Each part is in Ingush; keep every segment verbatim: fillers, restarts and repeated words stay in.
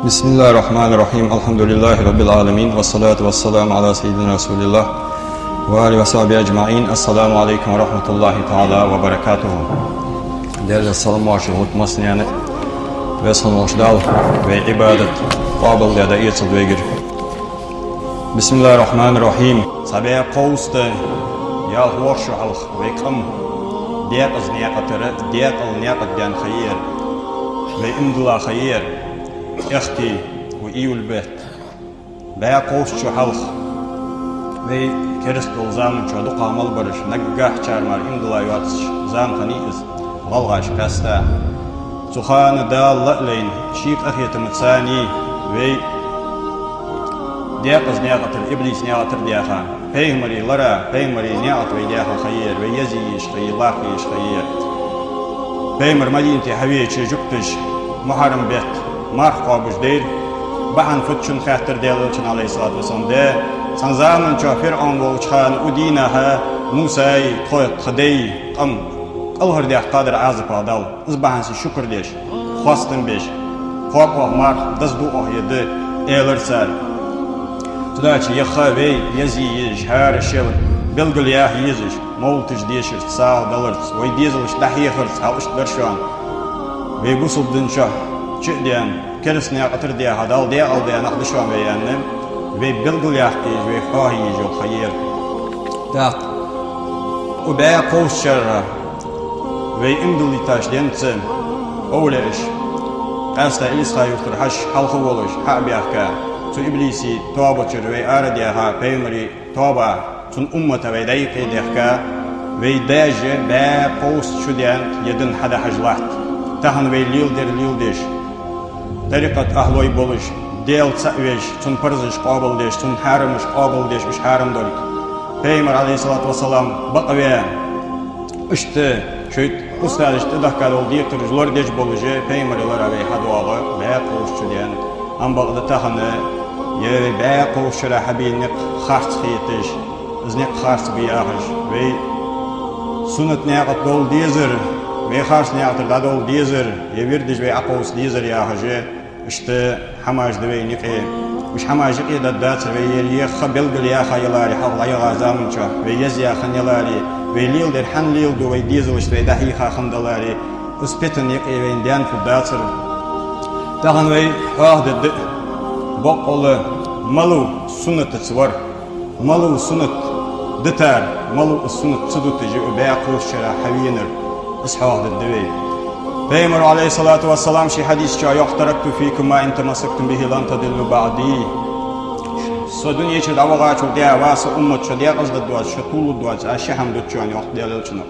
بسم الله الرحمن الرحيم. الحمد لله رب العالمين. والصلاة والسلام على سيدنا رسول الله وآله وصحبه أجمعين. السلام عليكم ورحمة الله تعالى وبركاته. Даьла салам-моаршал хилда массанена, веза хинна волча Дала вай Ӏибадат къоабалдаь дӀаэцалда вайгара. بسم الله الرحمن الرحيم. Цхьа бӀаь кховзткъа ялх-ворхӀ шу хьалха вай къам декъаза наькъа тара, декъала наькъа тӀа даьнна ха я ер, вай иман дилла ха я ер, аьхки ва июль бетта. БӀаь кховзткъа шу хьалха вай кераста долча заман чу дукха мел бараш, наггахьчар мара иман дилла йоацаш зама хиннай из, гӀалгӀаша къаьста. Цу хана Дала лаьлайна ший къахетамца царна вай декъаза наькъа тара, иблиса наькъа тара даьха, пайхамарий лара, пайхамарий наькъа тӀа вай даьха ха я ер, вай еза езаш ха я, лакха езаш ха я ер. Пайхамар Мадинате хьавеча жугташа мухьаррам бетта марха кхоабаш дайра. Бахьан фуд шоана хаьттар Даьла Элчанна, عليه الصلاة والسلام: «Даьла, цхьан заман чу ФирӀовн волча хана укх дийнахьа Мусай, тхой, тха даьй къам кӀалхардаккха кхаьдар Ӏазапах Дала. Из бахьан са шукр деш, хоастам беш, кхоаб оаха марха, даз ду оаха ер да», — аьлар цар. Цудухьа яха вай еза езаш, хӀара ше белгалъяха езаш, мовлаташ дешарца, сагӀа даларца, вай дезалашта дӀахьехарца хьал иштта дар шоана. Вай бусалба дина чу чу а даьнна, кераста наькъа тара даьха, Дала декъала даь нах да шоана вай аьнна, вай белгалъяккха езаш, вай хьоахаезаш йола ха я ер. ТӀаккха укх бӀаь кховзткъа шера вай иман диллийташ денз овлияаш, къаьстта Илисха-Юртара хьажа хьалха волаш, хьа а баьхка, цу иблиса тоабачура вай арадаьха, пайхамарий тоаба, цун уммата вай дӀа-юкъе даьхка, вай даьша бӀаь кховзткъа шу даьннад ер дин хьадахьаш латт. Тахан вай леладер леладеш, тӀарикъата ахьлой болаш, Даьла цаӀ веш, цун парзаш къоабалдеш, цун хьарамаш къоабалдеш, уж хьарам долга. Пайхамар, عليه الصلاة والسلام, бакъвеш, иштта шоай устазашта тӀадехка дола декхараш лорадеш болаш, пайхамарий лара вай хьадоагӀа бӀаь кховзткъа шу даьннад. Ам бакъда тахан ер вай бӀаь кховзткъа шера хьабена никъ харц хеташ, из никъ харц ба яхаш, вай суннат наькъа тӀа довла дезар, вай харц наькъа тӀара дӀадовла дезар, е вирдаш вай Ӏокховса дезар яхаш, иштта хӀамаш да вайна юкъе. Уж хӀамаш юкъе даргдацар вай, ер яха белгалъяха яларе, хьалха дӀаяха заман чу вай еза яь хинна яларе, вай леладер хӀана леладу, вай дезалашта вай дӀахьийха хинна даларе, из питана юкъе вайна даьнна фуд дацар. Тахан вай хьоахадергда боккъала малав суннатаца вар. Малав суннат дитар, малав из суннат ца дуташ укх бӀаь кховзткъа шера хьавенар, из хьоахадергда вай. Пайхамара, عليه الصلاة والسلام, ший хьадиса чу йоах: «تركت فيكم ما إن تمسكتم به لن تضلوا بعدي». Со дунен чура дӀавахачул тӀехьагӀа ва са уммат шо декъаза дергдоацаш, шо тувларгдоацаш, аз ши хӀама дут шоана, йоах Даьла Элчано.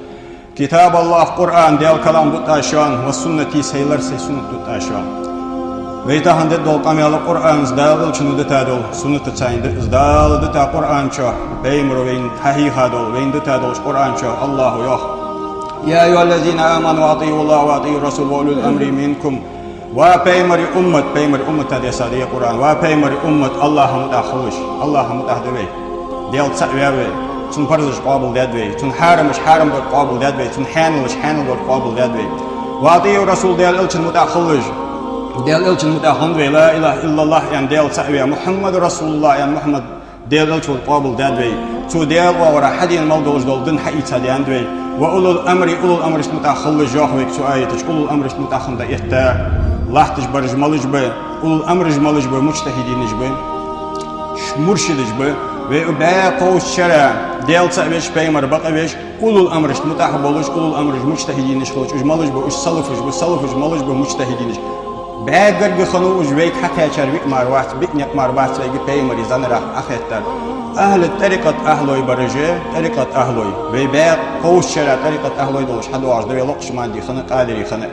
«كتاب الله», Къуръан, Даьла калам дут аз шоана, «وسنتي», сай лар, сай суннат дут аз шоана. Вай тахан дергдола къамаьл Къуръанаца, Даьла Элчано дита дола суннатаца да из. Дала дита Къуръан чу, пайхамаро вайна хьахьийха дола, вайна дита долча Къуръан чу АллахӀо йоах: «يا أيها الذين آمنوا أطيعوا الله وأطيعوا الرسول وأولي الأمر منكم». Ва пайхамара уммат, пайхамара уммата десса да Къуръан. Ва пайхамара уммат, АллахӀа мутӀахьа хилалаш, АллахӀа мутӀахьа да вай. Даьла цаӀ ваьв вай, цун парзаш къоабалдаьд вай, цун хьарамаш хьарам долга къоабалдаьд вай, цун хьаьналаш хьаьнал долга къоабалдаьд вай. «وأطيعوا الرسول», Даьла Элчана мутӀахьа хилалаш. Даьла Элчана мутӀахьа хиннад вай, ла илахӀа иллаллахӀ аьнна, Даьла цаӀ ваь, «محمد رسول الله» аьнна, Мухьаммад Даьла Элча волга къоабалдаьд вай. Цо Даьла оагӀорахьа хьадена мел долаш дола дин хьаийца даьннад вай. «وأولي الأمر», улул амрашта мутӀахьа хилалаш, йоах вайга цу аяташа. Улул амрашта мутӀахьа хинна дӀаэтта латташ бараш малаш ба, улул амраш малаш ба, муджтахӀидинаш ба, ш-, муршидаш ба. Вай укх бӀаь кховзткъа шера Даьла цаӀ веш, пайхамар бакъвеш, улул амрашта мутӀахьа болаш, улул амраш муджтахӀидинаш хилча, уж малаш ба, уж салафаш ба, салафаш малаш ба, муджтахӀидинаш. БӀаь гарга хиннав уж, вайга хьакхаьчар виъ мара вац, биъ никъ мара бац вайга пайхамара зӀанарах Ӏохеттар. Ахьлу тӀарикъата ахьлой бараш, тӀарикъата ахьлой. Вай бӀаь кховзткъа шера тӀарикъата ахьлой долаш хьадоагӀаш да вай, локхача Мадий хинна, Къадирий хинна.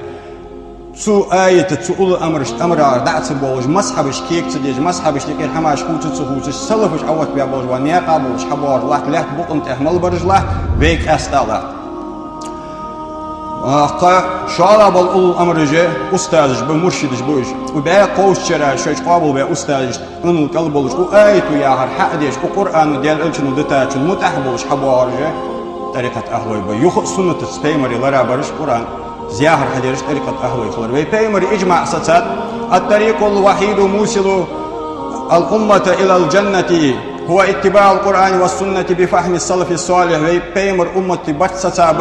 Цу аята, цу улул амрашта амарах дӀа а ца боалаш, мазхьабашка кег ца деш, мазхьабашта юкъера хӀамаш хувца а ца хувцаш, салафаш Ӏооттабаь болаш, вай наькъа болаш хьабоагӀаш латт, лаьтта букъа тӀа мел бараш латт, вайга къаьста латт. Кхы шоллагӀа бола улул амраш устазаш ба, муршидаш ба уж. Укх бӀаь кховзткъа шера шоаш къоабалбаь устазашта Ӏунал кӀал болаш, укх аято яхар хьа а деш, укх Къуръано, Даьла Элчано дитачун мутӀахьа болаш хьабоагӀараш тӀарикъата ахьлой ба. Юха а суннатаца, пайхамара лара бараш, Къуръана яхар хьадераш тӀарикъата ахьлой хилар. Вай пайхамара иджмаӀ сацад, الطريق الوحيد الموصل الأمة إلى الجنة هو اتباع القرآن والسنة بفهم السلف الصالح. Вай пайхамара уммата барт сацаб,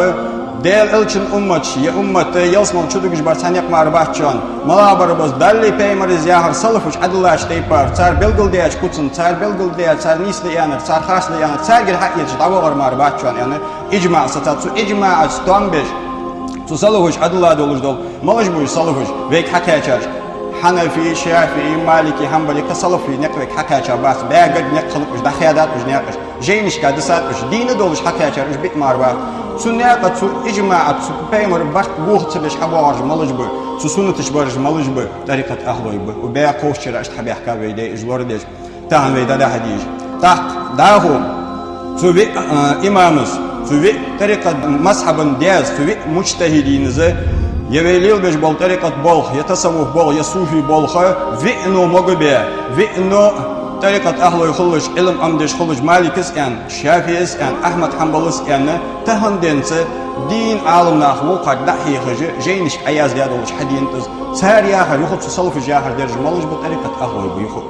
Даьла элчан умматаш, е уммат ялсмала чу дугаш бар цхьа никъ мара бац шоана. Малабар баз Далла пайхамара яхар салафаш Ӏадиллача тайпара, цар белгалдаьча куцан, цар белгалдаь, цар нийса да аьннар, цар харц да аьннар, царгара хьаэцаш дӀавахар мара бац шоана аьнна, иджмаӀ сацаб. Цу иджмаӀаца том беш, цу салафаш Ӏадилла долаш дола, малаш ба уж салафаш, вайга хьакхаьчараш? Хьанафи, ШафиӀи, Малики, Хьанбали, кхы салафий никъ вайга хьакхаьча бац, бӀаь гаргга никъ хилар уж, дӀахаьдад уж наькъаш, жайнашка дисад уж, дийна долаш хьакхаьчар уж биъ мара бац. Цу наькъа, цу иджмаӀаца, цу пайхамара барт бохаца беш хьабоагӀараш малаш ба, цу суннаташ бараш малаш ба, тӀарикъата ахӀлой ба. Укх бӀаь кховзткъа шера иштта хьабаьхкаб вай дай уж лорадеш. Тахан вай дӀадахьа дезаш. ТӀаккха дӀахо цу виъ, а, имамас, цу виъ тӀарикъата мазхӀаба даьс, цу виъ муджтахӀидинас, е вай лелабеш бола тӀарикъата болх, е тасаввуф болх, е суфий болх, виъно могабаь, виъно тӀарикъата ахӀлой хулаш, Ӏилма Ӏомадеш хулаш, Маликас аьнна, ШафиӀас аьнна, Ахьмад Хьанбалас аьнна, тахан денз дийна Ӏаламнах вокхарга дӀа а хьехаш, жайнашка Ӏояздаь долаш хьадена да из. Цар яхар, юха цу салафаша яхар дераш малаш ба, тӀарикъата ахӀлой ба юха.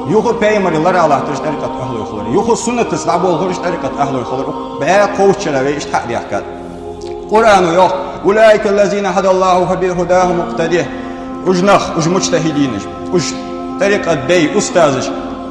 Юха пайхамара лара латтараш тӀарикъата ахӀлой хулар. Юха суннатаца дӀаболхараш тӀарикъата ахӀлой хулар. Укх бӀаь кховзткъа шера вай иштта хьа а даьхкад. Къуръано йоах: أولئك الذين هدى الله فبهداهم اقتده. Уж нах, уж муджтахӀидинаш, уж тӀарикъата дай, устазаш,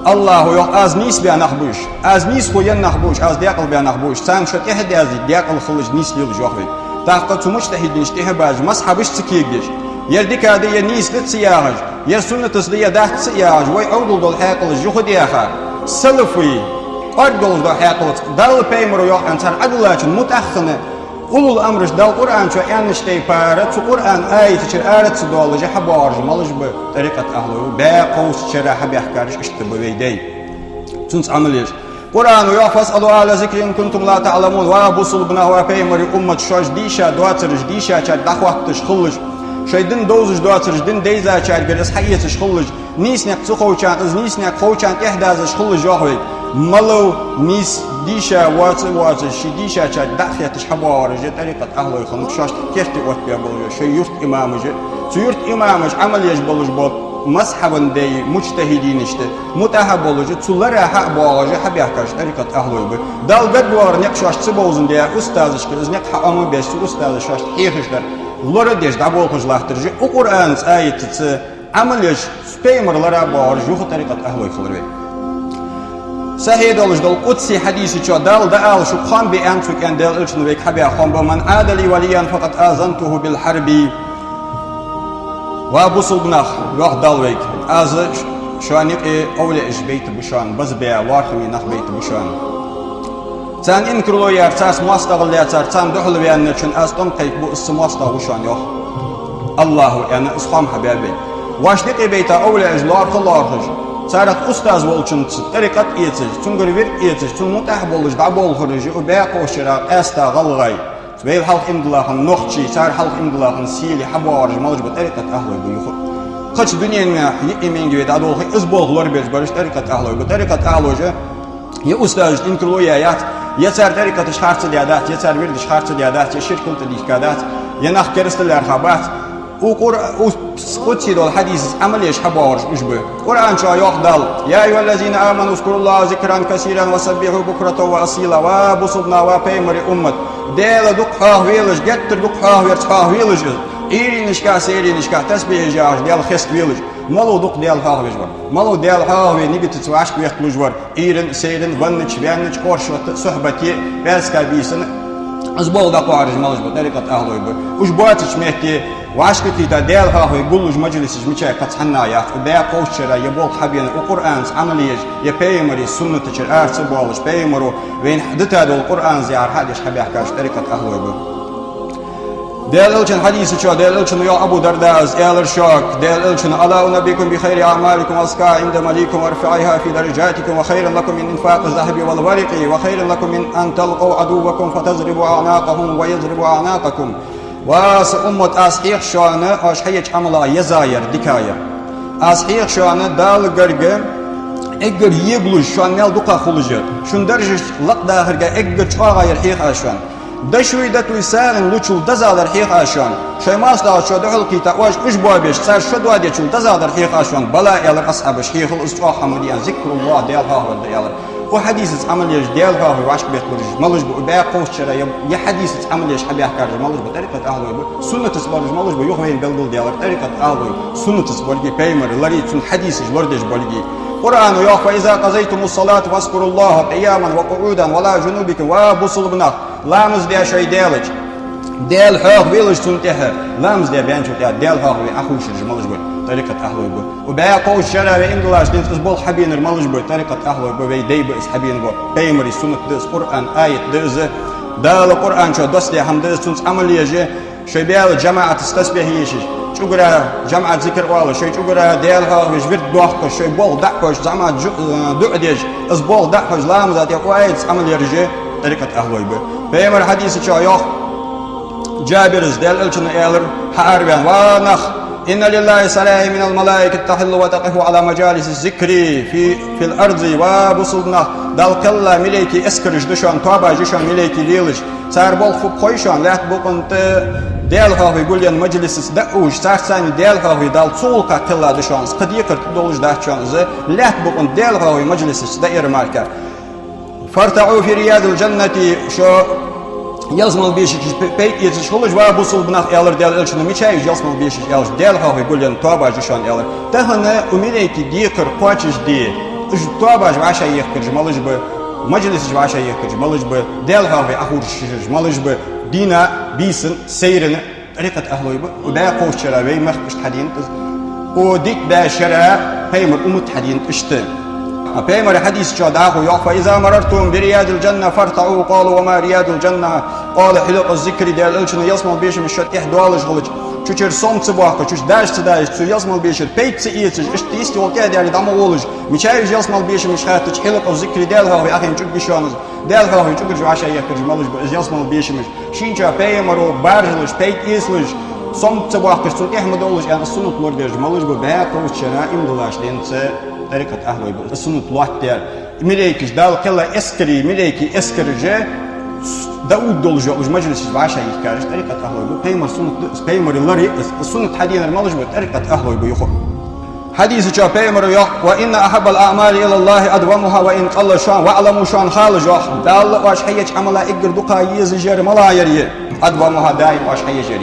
АллахӀа йоах: Аз нийсбаь нах ба уж, Аз нийсхо енна нах ба уж, Аз даькъалбаь нах ба уж, царна шо тӀехьа а даьзийта, даькъала хилалаш, нийса лелаш, йоах вайга. ТӀаккха цу муджтахӀидинашта тӀехьа а базаш, мазхӀабаш ца кегадеш, ер дика да, ер нийса да ца яхаш, ер суннатаца да, ер дац ца яхаш, вай Ӏовдал дола хьаькъалаш юха а даьха, салафий кӀоарга долаш дола хьаькъалца, Далла, пайхамара йоах аьнна, цар Ӏадиллачун мутӀахьа хинна, улул амраш, Дала Къуръана чу аьннача тайпара, цу Къуръана аяташкара ара ца доаллаш хьабоагӀараш малаш ба, тӀарикъата ахӀлой ба. БӀаь кховзткъа шера хьабаьхкараш иштта ба вай дай. Цунца Ӏамал еш. Къуръано йоах: فاسألوا أهل الذكر إن كنتم لا تعلمون. Ва бусалба нах, ва пайхамара уммат, шоаш дийша доацараш дийшачарга дӀахоатташ хилалаш, шоай дин довзаш доацараш дин дайзачаргара из хьаэцаш хилалаш, нийса никъ ца ховчарна из, нийса никъ ховчарна тӀехьа дазаш хилалаш, йоах вайга. Малав нийса дийша воаца а воацаш, ше дийшачарга дӀа а хетташ хьабоагӀараш тӀарикъата ахӀлой хиннаб, шоашта керте оттабаь болаш, шоай юрта имамаш, цу юрта имамаша Ӏамал еш болаш бола мазхӀаба дай, муджтахӀидинашта мутӀахьа болаш, цу лара хьа а боагӀаш хьабаьхкараш тӀарикъата ахӀлой ба. Далла гарга вахара никъ шоашта ца бовзандаь, устазашкара из никъ хьаӀомабеш, цу устаза шоашта хьехаш дар лорадеш дӀаболхаш латтараш, укх Къуръанаца, аятаца Ӏамал еш, цу пайхамара лара боагӀараш юха тӀарикъата ахӀлой хулар вай. Сахьихь долаш дола къудси хьадиса чу Дала дӀаала шуга хоам бе аьнна, цу кӀен Даьла элчано вайга хьабаь хоам ба: من عادى لي وليا فقد آذنته بالحرب. Ва бусалба нах, йоах Дала вайга, Аз шоана юкъе овлияаш байтаргба шоана, базбаь лоархӀаме нах байтаргба шоана. Царна инкарло яьр, царца моастагӀал лаьцар, царна духьал ваьнначунна Аз тӀом кхайкабу, из са моастагӀа ва шоана, йоах АллахӀа, аьнна, из хоам хьабаьб вайга. Вайна юкъе байта овлияаш лоархӀа а лоархӀаш, царех устаз волчунца тӀарикъат а эцаш, цунгара вирд а эцаш, цунна мутӀахьа болаш дӀаболхараш, укх бӀаь кховзткъа шера къаьстта гӀалгӀай, вайл хьалха иман дилла хинна нохчий, цар хьалха иман дилла хинна сийлий хьабоагӀараш малаш ба, тӀарикъата ахӀлой ба юха. Кхыча дунен мехь йиъ-йиъ мегаргдолаш дӀадолхе, из болх лорабеш бараш тӀарикъата ахӀлой ба. ТӀарикъата ахӀлоша е устазашта инкарло яь яц, е цар тӀарикъаташ харц даь дац, е цар вирдаш харц даь дац, е ширк тӀадийхка дац, е нах керастал лаьрхӀа бац. Укх Къур-, укх къудси дола хьадисаца Ӏамал еш хьабоагӀараш уж ба. Къуръана чу йоах Дала: يا أيها الذين آمنوا اذكروا الله ذكرا كثيرا وسبحوه بكرة وأصيلا. Ва бусалба нах, ва пайхамара уммат, Даьла дукха хьоахавелаш, геттара дукха хьоахаверца хьоахавелаш из. Ӏуйранашка а, сайранашка а тасбихьаш яхаш Даьла хеставелаш. Малав дукха Даьла хьоахавеш вар? Малав Даьла хьоахаве нигатаца вӀашка ветталуш вар? Ӏуйран, сайран, веннача, ваьннача, оршота, сухьбате, пӀаьраска, бийсанна, из болх дӀакхоачараш малаш ба, тӀарикъата ахӀлой ба. Уж боацача метте вӀашкакхийтта Даьла хьоахаве гуллуш мажлисаш мичай кхы цхьанне а яц. Укх бӀаь кховзткъа шера е болх хьабена, укх Къуръанаца Ӏамал еш, е пайхамара суннаташкара ара ца боалаш, пайхамара вайна дита дола Къуръана яхар хьадеш хьабаьхкараш тӀарикъата ахӀлой ба. Даьла элчан хьадиса чу, Даьла элчано йоах Абу Дардаъас, аьлар шуга, Даьла элчано: ألا أنبئكم بخير أعمالكم وأزكاها عند مليككم وأرفعها في درجاتكم وخير لكم من إنفاق الذهب والورق وخير لكم من أن تلقوا عدوكم فتضربوا أعناقهم ويضربوا أعناقكم. Ва са уммат, аз хьех шоана оаш хьаеча Ӏамалах еза яр, дика яр. Аз хьех шоана Далла гарга эггара егалуш, шоана мел дукха хулаш яр. Шун даржаш лакхдахарга эггара чӀоагӀа яр хьех аз шоана. Дошуй, дотуй сагӀийна лучул дезагӀдар хьеха аз шоана. Шоай моастагӀашта шо духьалкхийтта оаш уж боабеш, цар шо доадечул дезагӀдар хьеха аз шоана. Бала, аьлар асхьабаша, хьехал из чӀоагӀа хӀама да аьнна, зикруллахӀ, Даьла хьоахавар да, аьлар. Укх хьадисаца Ӏамал еш Даьла хьоахаве вӀашагӀбетталураш малаш ба, укх бӀаь кховзткъа шера я, я хьадисаца Ӏамал еш хьабаьхкараш малаш ба, тӀарикъата ахӀлой ба, суннатаца бараш малаш ба, юха вайна белгалдаьлар тӀарикъата ахӀлой ба, суннатаца болга, пайхамара ларий, цун хьадисаш лорадеш болга. Къуръано йоах: «فإذا قضيتم الصلاة فاذكروا الله قياما وقعودا وعلى جنوبكم». Ва бусалба нах, ламаз даь шоай даьлча, Даьла хьоахавелаш цунна тӀехьа, ламаз даь баьнначул тӀехьа Даьла хьоахаве Ӏохувшараш малаш ба, тӀарикъата ахӀлой ба. Укх бӀаь кховзткъа шера вай иман диллача денз из болх хьабенар малаш ба, тӀарикъата ахӀлой ба, вай дай ба из хьабена бола. Пайхамара суннат да из, Къуръан аят да из, Дала Къуръан чу доссадаь хӀама да из, цунца Ӏамал еш, шоай баьла жамаӀатаца тасбихь ешаш, чӀугара жамаӀат зикар оалаш, шоай чӀугара Даьла хьоахавеш вирд доаккхаш, шоай болх дӀа а хьош, жамаӀат жу-, э, дуӀа деш, из болх дӀа а хьош, ламаз а тӀе, укх аятаца Ӏамал ераш тӀарикъата ахӀлой ба. Пайхамара хьадиса чу йоах, Джабира, Даьла элчано аьлар, хьаараваьнна: «Ва нах, إن لله سرايا من الملائكة تحل وتقف على مجالس الذكر في، في الأرض». Ва бусалба нах, Далла кхелла малайкий эскараш да шоана, тоабаш я шоана малайкий лелаш. Цар болх фу ба хой шоана? Лаьтта букъа тӀа Даьла хьоахаве гулъенна мажлисаца дӀаувш, царца Даьла хьоахаве Далла цу гӀулакха кхелла да шоана из, кхы декхар тӀа долаш дац шоана из, лаьтта букъа тӀа Даьла хьоахаве мажлисаца дӀаэр мара. «فارتعوا في رياض الجنة», шо ялсмален бешаш чу пе-, пайда эцаш хилалаш, ва бусалба нах, аьлар Даьла элчано. Мичай уж ялсмален бешаш аьлча, Даьла хьоахаве гулъенна тоабаш я шоана, аьлар. Тахан укх малайкий декхар кхоачашде, уж тоабаш вӀашагӀъехкараш малаш ба, мажлисаш вӀашагӀъехкараш малаш ба, Даьла хьоахаве Ӏохувшараш малаш ба, дийнахьа, бийсанна, сайранна, тӀарикъата ахӀлой ба. Укх бӀаь кховзткъа шера вай мехка иштта хьаденад из. Укх диъ бӀаь шера пайхамара уммата хьаденад иштта. А пайхамара хьадиса чу дӀахо йоах: «فإذا مررتم برياض الجنة فارتعوا». قالوا: «وما رياض الجنة؟ قال: حلق الذكر». Даьла элчано, ялсмален бешамаш шо тӀехьа доалаш хилча, цу чура сом ца боаккхаш, цу чу даш ца дайш, цу ялсмален бешара пайда ца эцаш, иштта йистехула тӀехьа даьле дӀа ма гӀолаш. Мичай уж ялсмален бешамаш хаьттача, «حلق الذكر», Даьла хьоахаве Ӏохайна чӀуг я шоана из. Даьла хьоахаве чӀугараш вӀашагӀъехкараш малаш ба, из ялсмален бешамаш. Шийна чу пайхамара баржалаш, пайда эцалаш, сом ца боаккхаш, цунна тӀехьа ма доалаш аьнна, суннат лорадераш малаш ба, бӀаь кховзткъа шера иман диллача денз тӀарикъата ахӀлой ба из суннат лоаттадаьр. Малайкаш, Далла кхелла эскарий, малайкий эскараш дӀаувддолаш йола уж мажлисаш вӀашагӀъехкараш тӀарикъата ахӀлой ба. Пайхамара суннат да из, пайхамара ларий из, суннат хьаденар малаш ба, тӀарикъата ахӀлой ба юха. Хьадиса чу пайхамара йоах: «وإن أحب الأعمال إلى الله أدومها وإن قل». Шоана, «واعلموا», шоана хала, йоах, Далла оаш хьаеча Ӏамала эггара дукха езаш яр малагӀа яр? «أدومها», даим оаш хьаеш яр.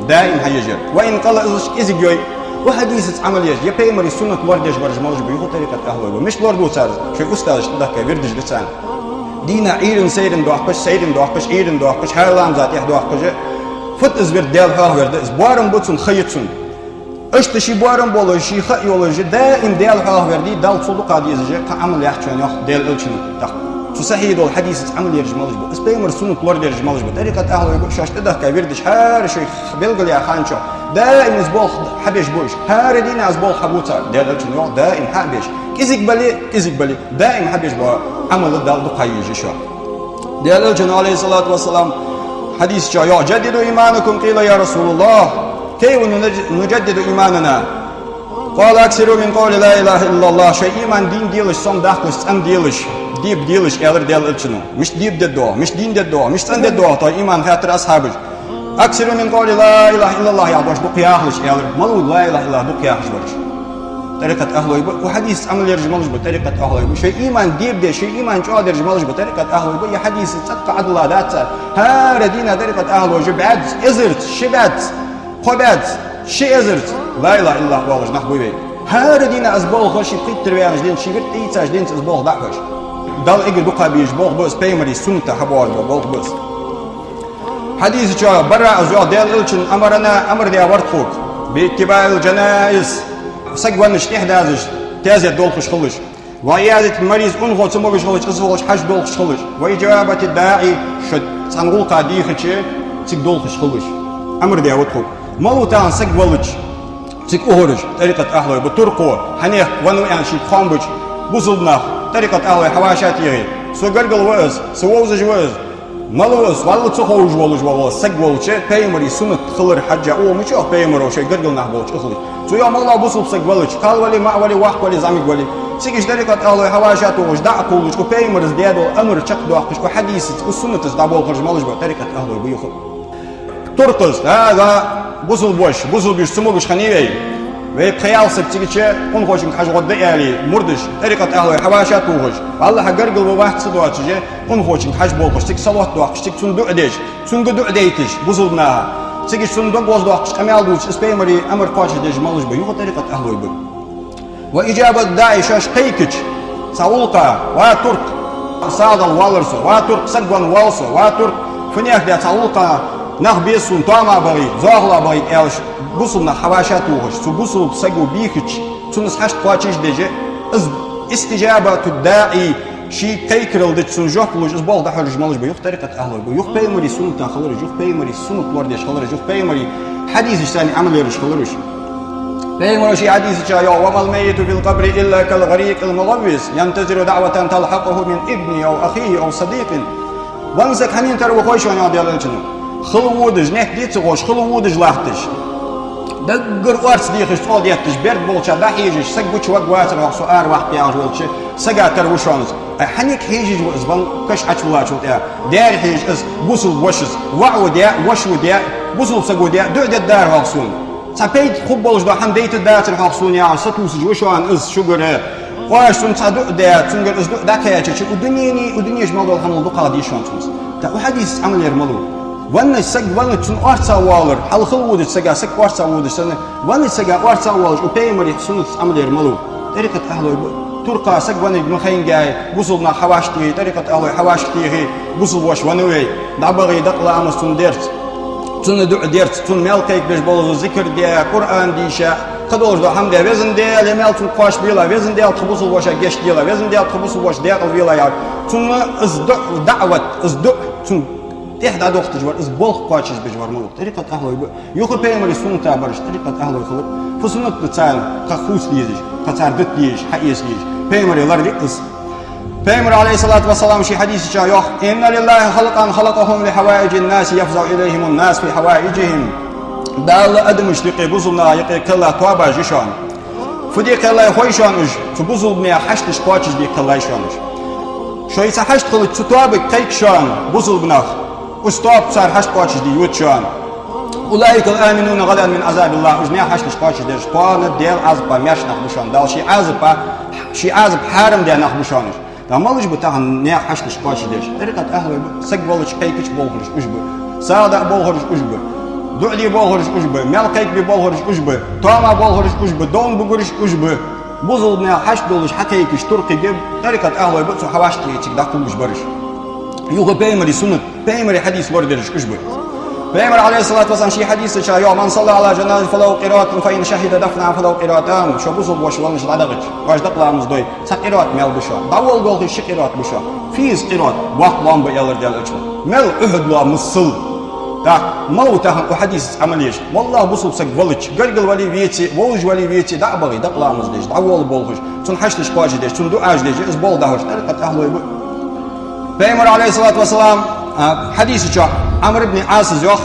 Даим хьаеш яр. «وإن قل», из кӀезига йой. Укх хьадисаца Ӏамал еш, е пайхамара суннат лорадеш бараш малаш ба, юха тӀарикъата ахӀлой ба. Мишта лораду цар? Шоай устазашта дахка вирдаш да царна. Дийнахьа Ӏуйранна сайранна доаккхаш, сайранна доаккхаш, Ӏуйранна доаккхаш, хӀара ламаза тӀехьа доаккхаш. Фуд из вирд? Даьла хьоахавар да из. Боарам ба цун, ха я цун. Иштта ший боарам болаш, ший ха йолаш, даим Даьла хьоахавар де, Далла цул дукха дезаш кхы Ӏамал яц шоана, йоах Даьла элчано. ТӀаккха цу сахьихь долча хьадисаца Ӏамал ераш малаш ба? Из пайхамара суннат лорадераш малаш ба? ТӀарикъата ахӀлой ба, шоашта тӀадахка вирдаш хӀара шоай белгалъяь хана чу даим из болх хьабеш ба уж. ХӀара дийнахьа из болх хьабу цар. Даьла элчано йоах, даим хьа а беш. КӀезига бале, кӀезига бале, даим хьабеш бола Ӏамал Далла дукха езаш я шоана. Даьла элчано, عليه الصلاة والسلام, хьадиса чу йоах: «جددوا إيمانكم». قيل: «يا رسول الله، كيف نج-، نجدد إيماننا؟» قال: «أكثروا من قول لا إله إلا الله». Шоай иман дийна делаш, сом даккхалаш, цӀена делаш, деба делаш, аьлар Даьла элчано. Мишта деба дергда оаха, мишта дийна дергда оаха, мишта цӀена дергда оаха тхо иман, хаьттар асхьабаша. «أكثروا من قول لا إله إلا الله», яха дош дукха яхалаш, аьлар. Малув ла илахӀа иллаллахӀ дукха яхаш бараш? ТӀарикъата ахӀлой ба. Укх хьадисаца Ӏамал ераш малаш ба? ТӀарикъата ахӀлой ба. Шоай иман деба деш, шоай иман чӀоагӀдераш малаш ба? ТӀарикъата ахӀлой ба. Ер хьадис цӀаккха Ӏадала дац цар. ХӀара дийнахьа тӀарикъата ахӀлой ба бӀаьзза, эзарза, ши бӀаьзза, кхо бӀаьзза, ши эзарза ла илахӀа иллаллахӀ оалаш нах ба вай. ХӀара дийнахьа из болх, ший пхийттара ваьннача денз, ший вирд тӀаийцача денз из болх дӀахьош. Далла эггара дукха безаш болх ба из, пайхамара суннатах хьабоагӀаш бола болх ба из. Хьадиса чу Бараъас йоах, Даьла элчано амарана, амар даь вар тхога: «باتباع الجنائز», саг веннача тӀехьа дазаш, таьзет долхаш хилалаш. «وعيادة المريض», унахо цамогаш хилча, из волча хьажа долхаш хилалаш. «وإجابة الداعي», шо цхьан гӀулакха дийхача, цига долхаш хилалаш. Амар даь ва тхога. Малув тахан саг валлача, цига ухараш, тӀарикъата ахӀлой ба. Туркхо, хьанехк веннав аьнна шийга хоам бича, бусалба нах, тӀарикъата ахӀлой хьавӀашагӀтехе: «Со гаргара ва из, со вовзаш ва из». Малув из? Валла ца ховш волаш вола саг волча, пайхамара суннат хилар хьежжа, укхо мича йоах, пайхамара шоай гаргара нах болча ухалаш. Цо йоах, малув бусалба саг валлача, кхал вале, маӀа вале, воккха вале, зӀамига вале, Цига уж тӀарикъат ахӀлой хьавӀашагӀтохаш дӀа а кхувлаш, укх пайхамара дедол амар чакхдоаккхаш, укх хьадисаца, укх суннатаца дӀаболхараш малаш ба тӀарикъат ахӀлой ба юха. Туркхаца, да, да, бусалба воша, бусалба йиша цу могаш хиннай вай. Вай пхи-ялх саг цигача къонахочунга хьажа гӀоргда аьле, мурдаш, тӀарикъат ахӀлой хьавӀашагӀтохаш, валлахӀи, гаргара ва вац ца доацаш, къонахочунга хьажа болхаш, цига салот доаккхаш, цига цунна дуӀа деш, цунга дуӀа дайташ, бусалба наха. Цига уж цунна дог гӀоздоаккхаш, къамаьл дувцаш, из пайхамара амар кхоачашдеш малаш ба юха тӀарикъат ахӀлой ба. وإجابة الداعي, шоаш кхайкача цхьа гӀулакха, ва турк, сагӀа дала воаллар со, ва турк, саг венна воалл со, ва турк, фу нехк да цхьа гӀулакха, нах беза сона тоам багӀийта, зоахалол багӀийта аьлча, бусалба нах хьавӀашагӀтохаш, цу бусалба саго бийхача, цунна из хьашт кхоачашдеш, из استجابة الداعي, ший кхайкарал дича цунна жоп луш, из болх дӀахьожаш малаш ба юха тӀарикъат ахӀлой ба. Юха пайхамара суннатах хилараш, юха пайхамара суннат лорадеш хилараш, юха пайхамара хьадисашца цхьана Ӏамал ераш хилараш. Пайхамара ший хьадиса чу йоах: وما الميت في القبر إلا كالغريق الملوث ينتظر دعوة تلحقه من ابنه أو أخيه أو صديقه. Венна саг хьанна тара ва хой шоана, йоах Даьла Элчано. Хала водаш, нехка дий ца ховш, хала водаш латташ, даггара орца дехаш, цӀогӀа детташ, берд болча дӀахьежаш, саг гучаваргвацар хьох, со араваккха яхаш волча сага тара ва шоана из. Ай, хьанга хьежаш ва из венна каша Ӏочуваллачул тӀехьа? Дера хьежа из, бусалба воша из, воӀо де, воша де, бусалба саго де, дуӀа дергдар хьох сона. Цхьа пайда хургболаш дола хӀама дайтаргдацар хьох сона яхаш, сатувсаш ва шоана из шугара. Оаш цунна цхьа дуӀа де, цунгара из дуӀа дӀакхаьчача, укх дунений, укх дунен чу мел дола хӀамал дукхагӀа дий шоана цунца. ТӀаккха укх хьадисаца Ӏамал яр малув? Венна саг веннача цунна орца а воаллар, хьалха хала водача сага саг орца а водаш санна, веннача сага орца а воаллаш, укх пайхамара суннатаца Ӏамал яр малув? ТӀарикъат ахӀлой ба. Туркха саг веннарг ма хайнга, бусалба нах хьавӀашагӀтехе, тӀарикъат ахӀлой хьавӀашагӀтехе, бусалба воша венна вай, дӀабахе дакъа ламаз цунна дерца, цунна дуӀа дерца, цунна мел кхайкабеш болаш зикар де, Къуръан дийша, кхыдолаш дола хӀама де, Везан Даьла, е мел цунга кхоачаш белахь, Везан Даьла, тха бусалба вошага гешт делахь, Везан Даьла, тха бусалба воша декъала велахь яхаш, цунна из дуӀа, даӀват, из дуӀа, цунна тӀехьа дӀадохийташ вар, из болх кхоачашбеш вар малув? ТӀарикъат ахӀлой ба. Юха пайхамара суннатах бараш тӀарикъат ахӀлой хилар. Фу суннат да царна кхы хувца дезаш, кхы цар дита дезаш, хьаэца дезаш? Пайхамара ларваь из. Пайхамара, عليه الصلاة والسلام, ший хьадиса чу йоах: إن لله خلقا خلقهم لحوائج الناس يفزع إليهم الناس في حوائجهم. Дала адамашта юкъе, бусалба наха юкъе кхелла тоабаш я шоана. Фу де кхеллай хой шоана уж? Цу бусалба наьха хьашташ кхоачашде кхеллай шоана уж. Шоай цхьа хьашт хилча, цу тоабага кхайка шоана бусалба нах, уж тоаба цар хьашт кхоачашде йода шоана. أولئك الآمنون غدا من عذاب الله. Уж наьха хьашташ кхоачашдераш кхоана Даьла Ӏазапах маьрша нах ба шоана. Дала ший Ӏазапах, ший Ӏазап хьарам даь нах ба шоана уж. ТӀаккха малаш ба тахан наьха хьашташ кхоачашдераш? ТӀарикъат ахӀлой ба. Саг веннача кхайкача болхараш уж ба. СагӀа даа болхараш уж ба. ДуӀа де болхараш уж ба. Мел кхайкабе болхараш уж ба. Тоам бе болхараш уж ба. Довн бугараш уж ба. Бусалба наьха хьашт долаш хьакхайкача туркхага, тӀарикъат ахӀлой ба, цу хьавӀашагӀтехе цига дӀакхувлаш бараш. Юха пайхамара суннат, пайхамара хьадис лорадераш уж ба. Пайхамара, عليه الصلاة والسلام, ший хьадиса чу йоах: من صلى على جنازة فله قيراط فإن شهد دفنها فله قيراطان. Шо бусалба воша веннача дӀадахача, оаш дакъа ламаз дой, цхьа къират мел ба шоана. ДӀаволла болхе ши къират ба шоана. Фу я из къират? Боккха лоам ба, аьлар Даьла Элчано. Мел? Ухьуд лоам мел. ТӀаккха малув тахан укх хьадисаца Ӏамал еш? ВаллахӀи, бусалба саг веннача, гаргара вале а веце а, вовзаш вале а веце а, дӀа а бахе, дакъа ламаз деш, дӀаволла болхаш, цунна хьашташ кхоачашдеш, цунна дуӀаш деш, из болх дӀахьош тӀарикъат ахӀлой ба. Пайхамара, عليه الصلاة والسلام, а, хьадиса чу Ӏамр ибн Ӏаса йоах,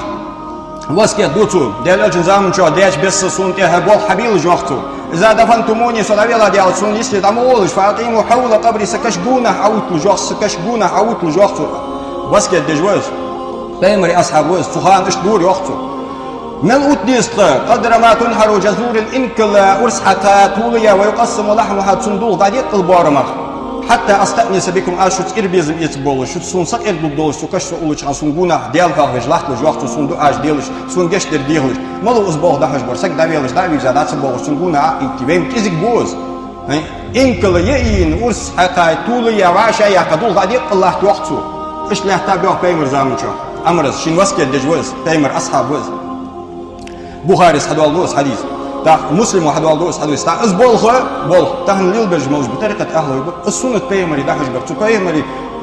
васкет ду цо, Даьла Элчан заман чу даьча бесса сона тӀехьа болх хьабелаш, йоах цо. إذا دفنتموني, со дӀавелла Даьла, сона йисте дӀа ма волаш, فأقيموا حول قبري, са каша гонахьа Ӏовуталаш, йоах, са каша гонахьа Ӏовуталаш, йоах цо. Васкет деш ва из. Пайхамара асхьаб ва из, цу хана иштта дора, йоах цо. Мел оттаде деза тха? قدر ما تنحر جزور الإنكل, урс хьакха тулаяь, ويقسم لحمها, цун дулх дӀадекъала боарамах. حتى أستأنس بكم, аз шуца ира безам эцаргболаш, шуца сона сакъердалургдолаш, цу каша со уллача хана сона гонахьа Даьла хьоахавеш латталаш, йоах цо, сона дуӀаш делаш, сона гешт дар дехалаш. Малув из болх дӀахьош бар? Саг дӀавеллача дӀа а вийрза, дӀа ца бохаш, цунна гонахьа а ийттий, вайна кӀезига ба из. ХӀай, инкала яйийна, урс хьакха тулаяь, вӀашагӀъяккха дулх дӀадекъала латт, йоах цо. Иштта лаьттаб, йоах, пайхамара заман чу Ӏамрас, шийна васкет деш ва из, пайхамара асхьаб ва из. Бухарес хьадоаладу из хьадис. ТӀаккха Муслимо хьадоаладу из хьадис. ТӀаккха из болх, болх тахан лелабеш малаш ба? ТӀарикъат ахӀлой ба. Из суннат пайхамара дӀахьош бар. Цу пайхамара,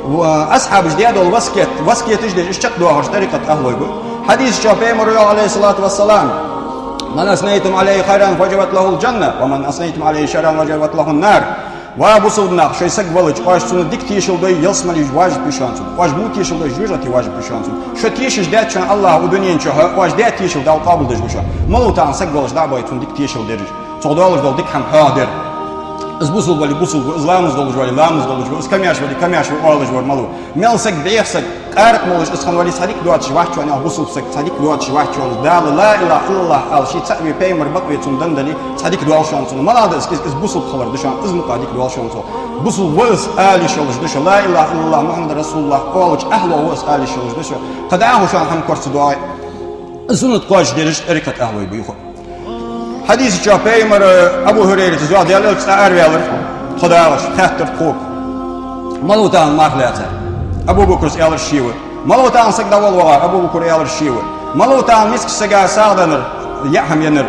в-, асхьабаша даь дола васкет, васкеташ деш, уж чакхдоахараш тӀарикъат ахӀлой ба. Хьадиса чу пайхамара йоах, عليه الصلاة والسلام: من أثنيتم عليه خيرا وجبت له الجنة، ومن أثنيتم عليه شرا وجبت له النار. Ва бусалба нах, шоай саг веннача, оаш цунна дика тешал дой, ялсмале вижа важиб я шоана цунна. Оаш во тешал дой, жожагӀате важиб я шоана цунна. Шо тешаш даьд шоана АллахӀа укх дунен чу, оаш даь тешал Дала къоабалдеш ва шоана. Малув тахан саг веннача дӀа а бахе, цунна дика тешал дераш? Цох доаллаш дола дика хӀама хьоахадер. Из бусалба вале бусалба ва, из ламаз долаш вале ламаз долаш ва, из камаьрша вале камаьрша ва оалаш вар малув? Мел саг, бӀеха саг, къаракъ молаш, из хинна вале цхьа дика доацаш вац шоана, аьнна, бусалба саг цхьа дика доацаш вац шоана. Дала ла илахӀа иллаллахӀ ала ший цаӀ ве, пайхамар бакъве цунна денна дале, цхьа дика доал шоана цунна. МалагӀа да из, из, из бусалба хилар да шоана, из мукъагӀа дика доал шоана цунна. Бусалба ва из ала йиш йолаш да шо, ла илахӀа иллаллахӀ Мухьаммад расулуллахӀ оалача ахӀло ва из ала йиш йолаш да шо. Кхы дӀахо шоана хӀама корта ца доагӀе. Суннат кхоачашдераш тӀарикъата ахӀлой ба юха. Хьадиса чу пайхамар, Абу ХӀурайрата из йоах, Даьла элча цкъа араваьлар тхо дагӀаш, хаьттар тхога: «Малув тахан марха лаьцар?» Абу Бакрас аьлар: «Ше ва». «Малув тахан саг дӀаволла вагӀар?» Абу Бакра аьлар: «Ше ва». «Малув тахан мискача сага сагӀа деннар, яа хӀама еннар?»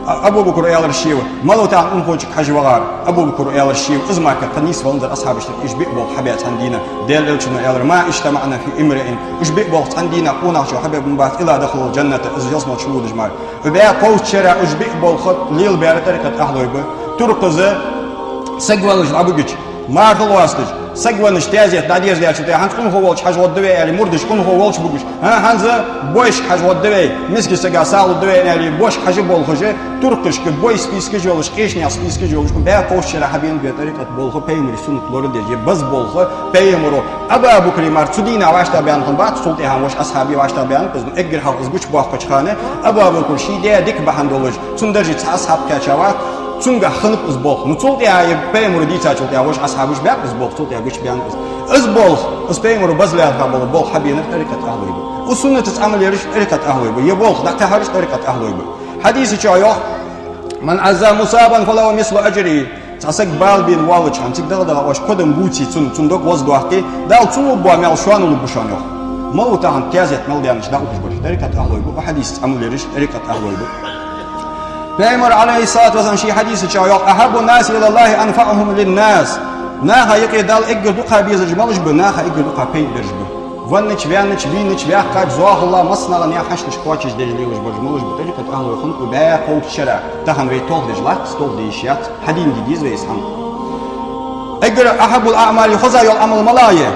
А-, Абу Бакра аьлар: «Ше ва». «Малув тахан унахочунга хьажа вагӀар?» Абу Бакра аьлар: «Ше ва». Из мара кхы нийсвеннар асхьабашта, уж биъ болх хьабаь цхьан дийнахьа. Даьла элчано аьлар: «ما اجتمعن في امرئ». Уж биъ болх цхьан дийнахьа къонахчо хьабергбац, «إلا دخل الجنة», из ялсмала чулувдаш мара. Укх бӀаь кховча шера уж биъ болх лелабаьр тӀарикъата ахӀлой ба. Туркхаза саг валлаш дӀабугача, марха лоасташ, саг веннача таьзета дӀадерзадаьчул тӀехьагӀа: «ХӀанз унахо волча хьажа гӀоргда вай», аьле, мурдаш: «ХӀанз унахо волча бугаш». «ХӀа, хӀанз бойшка хьажа гӀоргда вай, мискача сага сагӀа лургда вай», аьле, бошка хьажа болхаш, туркхашка бой спискаш йолаш, къеча наьха спискаш йолаш, укх бӀаь кховча шера хьабенаб тӀарикъата болх, пайхамара суннат лораде, е база болх пайхамара. Абу Бакра мара цу дийнахьа вӀаштӀехьабаьнна хиннабац, цул тӀехьагӀа вож асхьабий вӀаштӀехьабаьннаб из, ну, эггара хьалха из гучабоаккхача хана Абу Бакра ший даь дика бахьан долаш, цун даржий цхьа асхьаб кхаьча вац, цунгахьа хиннаб из болх. Ну, цул тӀехьагӀа е пайхамара дийцачул тӀехьагӀа вож асхьабаша баьб из болх, цул тӀехьагӀа гучабаьннаб из. Из болх, из пайхамара базлаьрхӀа бола болх хьабенар тӀарикъата ахӀлой ба. Укх суннатаца Ӏамал ераш тӀарикъата ахӀлой ба. Е болх дӀатӀахьараш тӀарикъата ахӀлой ба. Хьадиса чу йоах: «من عزا مصابا فله مثل أجره». Цхьа саг бала бена воаллача хана, цига дагӀа-дагӀа оаш кодам бувце цунна, цун дог гӀоздоаккхе, Дала цунна лургбола маьл шоана лургба шоана, йоах. Малув тахан таьзета мел даьннача дӀаухаш бараш тӀарикъата ахӀлой ба, укх хьадисаца Ӏамал ераш тӀарикъата ахӀлой ба. Пайхамара, عليه الصلاة والسلام, ший хьадиса чу йоах: «أحب الناس إلى الله أنفعهم للناس». Наха юкъе Далла эггара дукха безараш малаш ба? Наха эггара дукха пайда бераш ба. Веннача, ваьннача, вийнача, ваьккхача, зоахалол массанахьа хьашташ кхоачашдеш лелаш бараш малаш ба тӀарикъата ахӀлой хинна укх бӀаь кховча шера. Тахан вай толхадеш латт из, толхаде йиш яц, хьадийнде деза вай из хӀама. Эггара أحب الأعمال, хоза йола Ӏамал малагӀа я?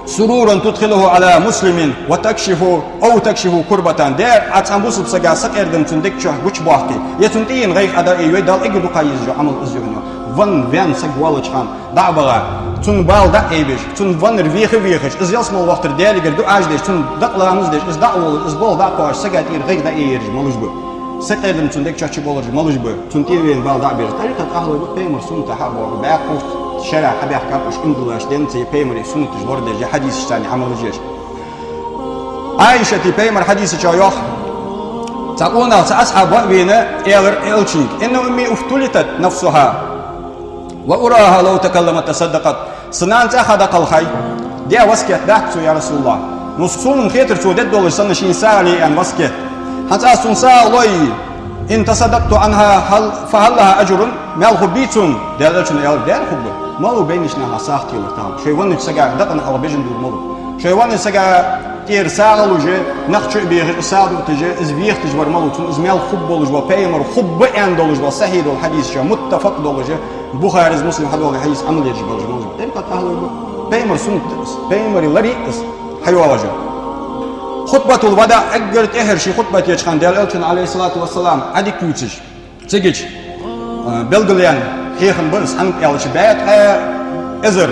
«سرورا تدخله على مسلم وتكشف، أو تكشف كربة». Дера Ӏа цхьан бусалба сага сакъердам цун дег чу гучабоаккхе, е цун тӀаена гӀайгӀа Ӏа дӀаайе, Далла эггара дукха езаш йола Ӏамал из я хьона. Венна, ваьнна саг воаллача хана дӀа а баха, цун бала дӀа а айбеш, цун веннар веха а вехаш, из ялсмала вахийтар Даьлагара дуӀаш деш, цун дакъа ламаз деш, из дӀа а волаш, из болх дӀа а кхоачаш, сага тӀера гӀайгӀа дӀаайераш малаш ба? Сакъердам цун дег чу болараш малаш ба? Цун тӀера вена бала дӀа а беш, тӀарикъата ахӀлой ба, пайхамара суннатаца хьабоагӀа, бӀаь кховча шера хьабаьхкаб уж, иман диллача денца, е пайхамара суннаташ лораде, е хьадисашца Ӏамал еш. Ӏайшата пайхамара хьадиса чу йоах: цхьа къонах, цхьа асхьаб ва а вена, аьлар элчанга: «إن أمي افتلتت نفسها وأراها لو تكلمت تصدقت». Са нана цӀаьхха дӀакхелхай, даь васкет дац цо, я РасулаллахӀ. Ну, сона-м хетар, цо дергдолаш санна шийна сагӀа ле аьнна васкет. ХӀанз аз цунна сагӀа лой, «إن تصدقت عنها هل، فهل لها أجر؟» Маьл хургбий цунна? Даьла элчано аьлар: дера хургба. Малув байнача наха сагӀа телар тахан? Шоай веннача сага дакъа хьалха бежан дувр малув? Шоай веннача сага тӀера сагӀа луш, нах чу а бехаш, из сагӀа дуаташ, из вехийташ вар малув? Цунна из маьл хургболаш вола, пайхамара хургба аьнна долаш вола сахьихь дола хьадис чу, муттафакъ долаш, Бухарес, Муслимас хьадоаладаь хьадис Ӏамал еш болаш малаш ба? ТӀарикъата ахӀлой ба. Пайхамара суннат да из, пайхамара лорае да из хьайоагӀаш. Хутбатул-вадаӀ, эггара тӀеххьара ший хутбат еча хана Даьла элчано, عليه الصلاة والسلام, Ӏадика ювцаш, цигача, а, белгалъяьнна хьехам ба из, хӀана аьлча бӀаь ткъаь эзар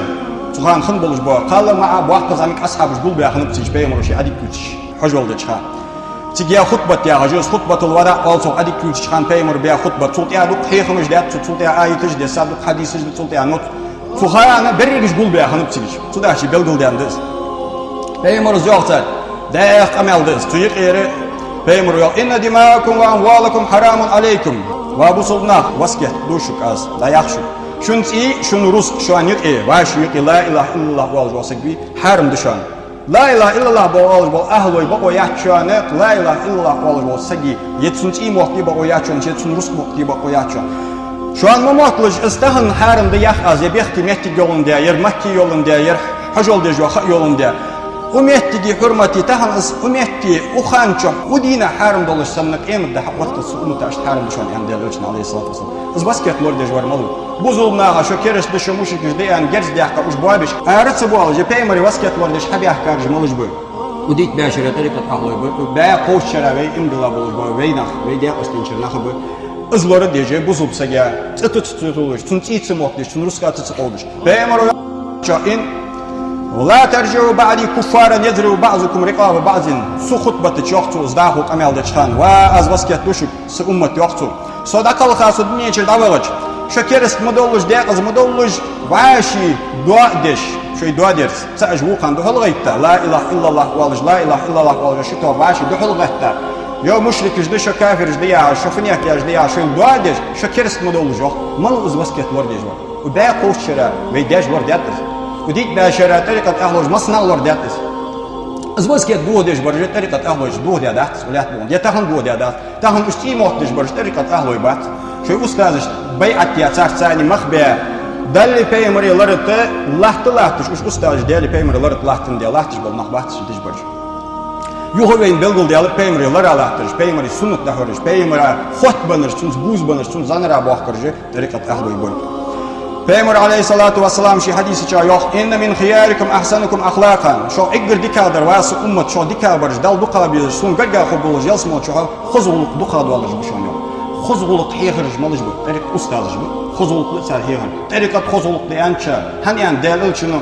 цу хана хинна болаш бола кхалла, маӀа, боккха зӀамига асхьабаш гулбаь хиннаб цигача, пайхамара ший Ӏадика ювцаш хьажол деча хана. Цига яь хутбат яхаш я из, хутбатул-вадаӀ оал цох, Ӏадика ювцача хана пайхамара баь хутбат. Цул тӀехьа дукха хьехамаш даьд цо, цул тӀехьа аяташ дессад, дукха хьадисаш да цул тӀехьа, но цу хана берригаш гулбаь хиннаб цигача. Цудухьа ший белгалдаьнна да из. Пайхамара из йоах царга, дӀаьха къамаьл да из. Цу юкъера пайхамара йоах: «إن دماءكم وأموالكم حرام عليكم». Ва бусалба нах, васкет ду шуга аз, дӀаях шуга. Шун цӀий, шун рузкъа шоана юкъе, ваша юкъе ла илахӀа иллаллахӀ оалаш вола саг вий, хьарам да шоана. Ла илахӀа иллаллахӀ бо-, оалаш бола ахӀлой бокъо яц шоана, ла илахӀа иллаллахӀ оалаш волча сага, е цун цӀий моттиге бокъо яц шоана, е цун рузкъа моттиге бокъо яц шоана. Шоана ма мотталаш, из тахан хьарам да ях аз, е бехке моттиг йоландаь, е Макка йоландаь, е хьажол деш йола ха йоландаь. Укх моттиге хьурмате тахан из, укх метте, укх хана чу, укх дийнахьа хьарам долаш санна, къематди хьаотталца цу уммата иштта хьарам да шоана, аьннад Даьла элчано, عليه الصلاة والسلام. Из васкет лорадеш вар малув? Бусалба наха, шо кераста да, шо мушрикаш да аьнна, герз даьккха уж боабеш, ара ца боалаш, е пайхамара васкет лорадеш хьабаьхкараш малаш ба? Укх дийтта бӀаь шера тӀарикъата ахӀлой ба, бӀаь кховча шера вай иман дилла болаш бола вай нах, вай даькъаштенчара нах ба. Из лорадеш бусалба сага, цӀи ца туллаш, цун цӀий ца моттадеш, цун рузкъа ца кховдаш. Пайхамара йоах: «لا ترجعوا بعدي كفارا يضرب بعضكم رقاب بعض». Цу хутбата чу йоах цо, из дӀахо къамаьл деча хана: «Ва, аз васкет ду шуга, са уммат, — йоах цо, — со дӀакхалха, со дунен чура дӀавахача, шо кераста ма доллаш, декъаза ма доллаш, вӀаший доа а деш, шоай доа дерца, цаӀаш вокхарна духьал гӀайтта, ла илахӀа иллаллахӀ оалаш, ла илахӀа иллаллахӀ оалаш, шо тоха вӀаший духьал гӀайтта, е мушрикаш да шо, кафираш да яхаш, шо фуннагӀтеш да яхаш, шоайла доа а деш, шо кераста ма доллаш, — йоах». Малав из васкет лорадеш вар? Укх бӀаь кховзткъа шера вай даьша лорадаьд из. Укх диъ бӀаь шера тӀарикъата ахӀлоша массанахьа лорадаьд из. Из васкет дохадеш бараш тӀарикъата ахӀлой дохадаьдац укх лаьтта букъа, е тахан дохадаьдац. Тахан уж цӀий моттадеш бараш тӀарикъата ахӀлой бац. Шоай устазашта байӀат яь, царца царна мах баь, Даллеи пайхамареи лархӀа латта латташ, уж устазаш Даллеи пайхамареи лархӀа латтандаь латташ бола нах бац уж деш бараш. Юха вайна белгалдаьлар пайхамареи лархӀа латтараш, пайхамара суннат дӀахьораш, пайхамара хоттабеннараш, цунца бувзабеннараш, цунца зӀанара боахкараш тӀарикъата ахӀлой бар. Пайхамара, عليه الصلاة والسلام, ший хьадиса чу йоах: «إن من خياركم أحسنكم أخلاقا». Шух эггара дикагӀдар ва са уммат, шух дикагӀбараш, Далла дукха безаш, сона гаргга хургболаш ялсмала чухьа хоза гӀулакх дукха долаш ба шоана, йоах. Хоза гӀулакх хьехараш малаш ба? ТӀарикъата устазаш ба. Хоза гӀулакх да цар хьехар. ТӀарикъата хоза гӀулакх да аьннача, хӀана аьннад Даьла Элчано: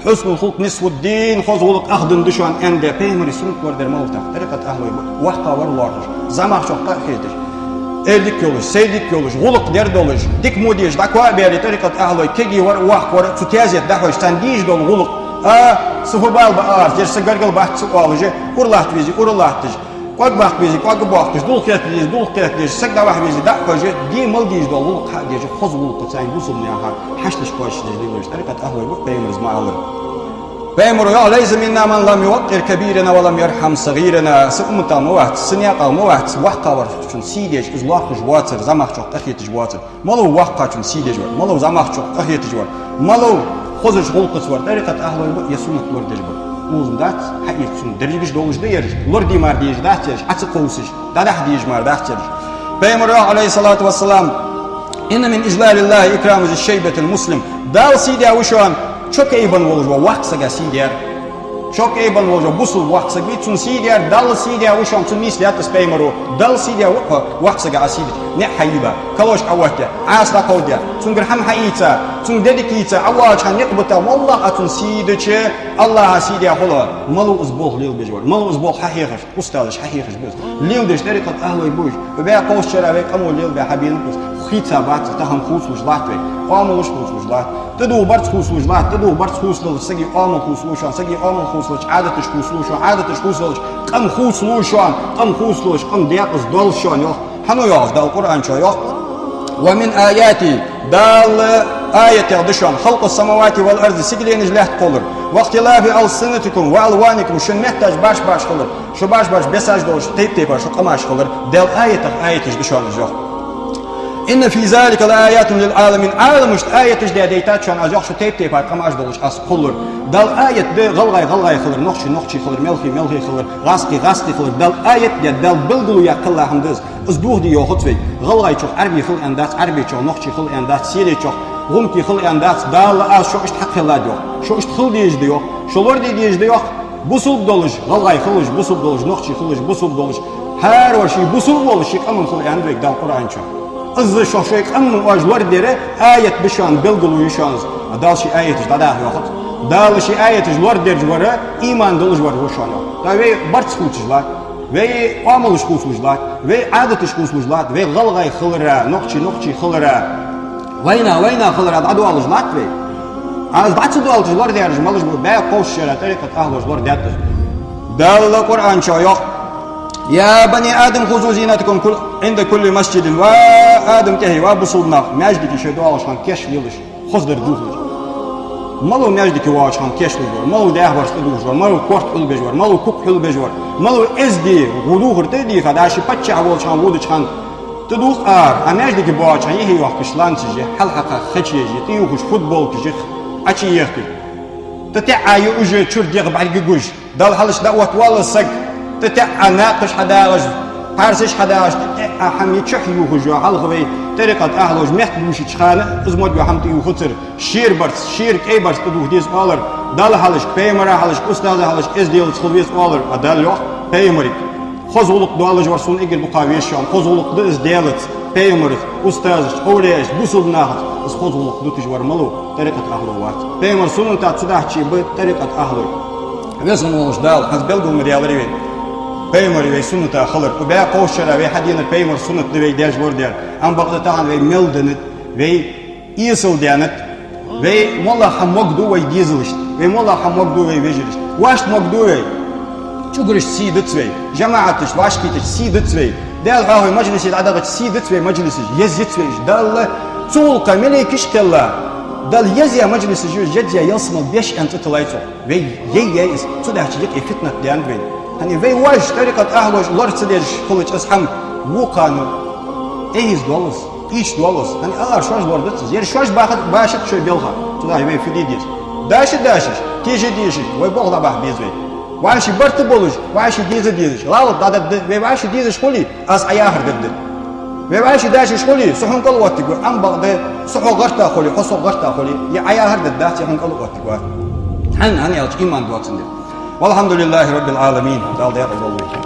«حسن الخلق نصف الدين», хоза гӀулакх ах дин да шоана аьннад. Пайхамара суннат лорадар малав тӀаккха? ТӀарикъата ахӀлой ба. ВоккхагӀвар лоархӀаш, зӀамагӀчох къа а хеташ, эрдиг йолаш, гӀулакх дер долаш, дика мо деш дӀакхоачабаьле тӀарикъата ахӀлой, кегий вар а, воккха вар а, цу тезета дӀахьош, царна дезаш дола гӀулакх, а, са фу бала ба аз деш, са гаргара бац ца оалаш, ура латта везе ура латташ, кӀоаг баккха везе кӀоаг баккхаш, дулх кхетаде везе дулх кхетадеш, саг дӀавахьа везе дӀа а хьош, де мел дезаш дола гӀулакх хьа а деш, хоза гӀулакх царна бусалба наха хьашташ кхоачашдеш лелаш тӀарикъата ахӀлой ба, пайхамара из ма аллара. Пайхамара йоах: «ليس منا من لم يوقر كبيرنا ولم يرحم صغيرنا». Са умматах ма вац, са наькъах ма вац воккхагӀвар, цун сий деш, из лоархӀаш воацар, зӀамагӀчох къахеташ воацар. Малав воккхагӀчун сий деш вар? Малав зӀамагӀчох къахеташ вар? Малав хозача гӀулакхаца вар? ТӀарикъата ахӀлой ба, е суннат лорадеш бар. Укхаза дац, хьаэца, цун дерригаш долаш да ераш, лораде мара дезаш дац ераш, Ӏа ца кховсаш, дӀадахьа дезаш мара дац ераш. Пайхамара йоах, عليه الصلاة والسلام: «إن من إجلال الله إكرام ذي الشيبة المسلم». Далла сий даь ва шоана чокхайбенна волаш вола воккха сага сий даьр. Чокхайбенна волаш вола бусалба воккха саг вий, цунна сий даьр, Далла сий даь ва шоана, цунна нийслу яхад из пайхамара. Далла сий даь ва хьо воккха сага Ӏа сий дича. НиӀ хьайийлла, калошка Ӏооттадаь, Ӏаса дӀакховдадаь, цунгара хӀама хьаийца, цунга де дика ийца, Ӏовоалача хана никъ бита, валлахӀи, Ӏа цунна сий дича, АллахӀа сий даь хул хьо. Малав из болх лелабеш вар? Малав из болх хьахьехараш? Устазаш хьахьехаш ба из. Леладеш тӀарикъата ахӀлой ба уж. Укх бӀаь кховзткъа шера вай къамо лелабаь хьабенаб из. Хийца бац, тахан хувцалуш латт вай. Къоамалуш хувцалуш латт. ТӀадувха барзкъа хувцалуш латт, тӀадувха барзкъа хувцалуш, сага къоамал хувцалу шоана, сага къоамал хувцалуш, Ӏадаташ хувцалу шоана, Ӏадаташ хувцалуш, къам хувцалу шоана, къам хувцалуш, къам декъаза долаш шоана, йоах. ХӀана йоах Далла Къуръан чу, йоах: «ومن آياته», Далла аятех да шоана, «خلق السماوات والأرض», сигаленаш, лаьтта кхоллар, «واختلاف ألسنتكم وألوانكم», шун метташ башха-башха хилар, шо башха-башха бесаш долаш, тайп-тайпара шо къамаш хилар, Даьла аятех аяташ да шоана из, йоах. «إن في ذلك لآيات للعالمين», Ӏаламашта аяташ даь дайтад шоана аз, йоах, шо тайп-тайпара къамаш долаш аз кхоллар. Далла аят да гӀалгӀай гӀалгӀай хилар, нохчий нохчий хилар, мелхий мелхий хилар, гӀазкхий гӀазкхий хилар. Далла аят да, Далла белгало яь кхелла хӀама да из. Из дохаде йоахац вай. ГӀалгӀайчох Ӏарбий хила аьнна дац, Ӏарбийчох нохчий хила аьнна дац, сирийчох гӀумкий хила аьнна дац. Дала аз шо иштта хьакхеллад, йоах. Шо иштта хила дезаш да, йоах. Шо лораде дезаш да, йоах. Бусалба долаш гӀалгӀай хилалаш, бусалба долаш нохчий хилалаш, бусалба долаш хӀара вар ший бусалба волаш ший къаман хила аьннад вайга Дала Къуръан чу. Из шо шоай къаман оаш лорадер аят да шоана, белгало я шоана из. Дала ший аяташ дӀадаха йоахац. Дала ший аяташ лорадераш вар иман долаш вар ва шоана, йоах. ТӀаккха вай барзкъа хувцаш латт, вай къоамалаш хувцалуш латт, вай Ӏадаташ хувцалуш латт, вай гӀалгӀай хилара, нохчий нохчий хилара, вайнах вайнах хилара дӀадоалаш латт вай. Аз дӀа ца доалийташ лорадаьраш малаш ба? БӀаь кховзткъа шера тӀарикъата ахӀлоша лорадаьд из. Дала Къуръан чу йоах: «يا بني آدم خذوا زينتكم كل- عند كل مسجد». Ва Адама тӀехьа, ва бусалба нах, маьждиге шоай доалаш хана кеш лелаш, хоза дар дувхалаш. Малав маьждиге воалаш хана кеш лелаш вар? Малав даьх барзкъа тӀадувхаш вар? Малав корта хьулбеш вар? Малав кук хьулбеш вар? Малав эздий, гӀо дувхар тӀа а дийха, дӀа ше паччахь волча хана водача хана тӀадувх ара, а маьждиге боагӀача хана юхе йохкаш ланцаш я, хьалхьакха хачеш я, тӀаювхаш футболкаш я, Ӏочуехкаш. ТӀатеӀа я уж чура дегӀ бӀаргагуш. Далла хьалхашка дӀаоттавоалл саг, тӀатеӀа накхаш хьадагӀаш, пхьарсаш хьадагӀаш, тӀатеӀа хӀама я чухьа ювхаш йола. Хьалха вай тӀарикъата ахӀлоша метта бувшача хана из мо йола хӀама тӀаювхацар. Шера барзкъа, шера кӀай барзкъа тӀадувха деза оалар. Далла хьалхашка, пайхамара хьалхашка, устаза хьалхашка эзделаца хила веза оалар. А Дала йоах пайхамарга: Хоза гӀулакх долаш вар сона эггара дукха везаш, хоза гӀулакх да из Даьлаца, пайхамараца, устазашца, овлияашца, бусалба нахаца. Из хоза гӀулакх дуташ вар малув, тӀарикъата ахӀло вац. Пайхамара суннатаца цудухьа ба тӀарикъата ахӀлой. Везан волча Дала хӀанз белгал ма даьлар вайна пайхамара вай сунната хилар. Укх бӀаь кхоачара вай хьаденар пайхамара суннат да вай деш вар дер. Ам бакъда тахан вай мел деннад, вай эсала деннад. Вай моллагӀа хӀама могаргда вай дезалашта, вай моллагӀа хӀама могаргда вай вежарашта. Вешта могаргда вай. ЧӀугарашта сий дац вай, жамаӀаташта, вӀашагӀкхетача сий дац вай. Даьла хьоахаве маджлисе дӀадахача сий дац вай маджлисаш, еза езац вай уж. Далла цул къа малейкаш кхелла, Далла еза я маджлисаш уж, еза я ялсмала беш аьнна цӀи тиллай цох. Вай яй-яй из, цудухьа юкъе фитнат деннад вайна. ХӀана вай вож тӀарикъата ахӀлош лор ца дезаш хулача из хӀама вокхарна эхь из долаш, ийш долаш. ХӀана аьлча шоаш лор дац из. Ер шоаш баха-, башат шоай белха. Цудухьа вай фу де деза? Даша дашаш, теша дешаш, вай болх дӀабахьа беза вай. ВӀаший барт болаш, вӀаший деза дезаш, лалат дӀададда, вай вӀаший дезаш хуле, аз Ӏа яхар дергда. Вай вӀаший дашаш хуле, со хьона кӀал оттаргва, ам бакъда со хьох гӀертаргхуле, хьо сох гӀертаргхуле, е Ӏа яхар дергдац, е хьона кӀал оттаргва. ХӀана, хӀана аьлча иман доацандаь. والحمد لله رب العالمين. Дала даькъала долда вай.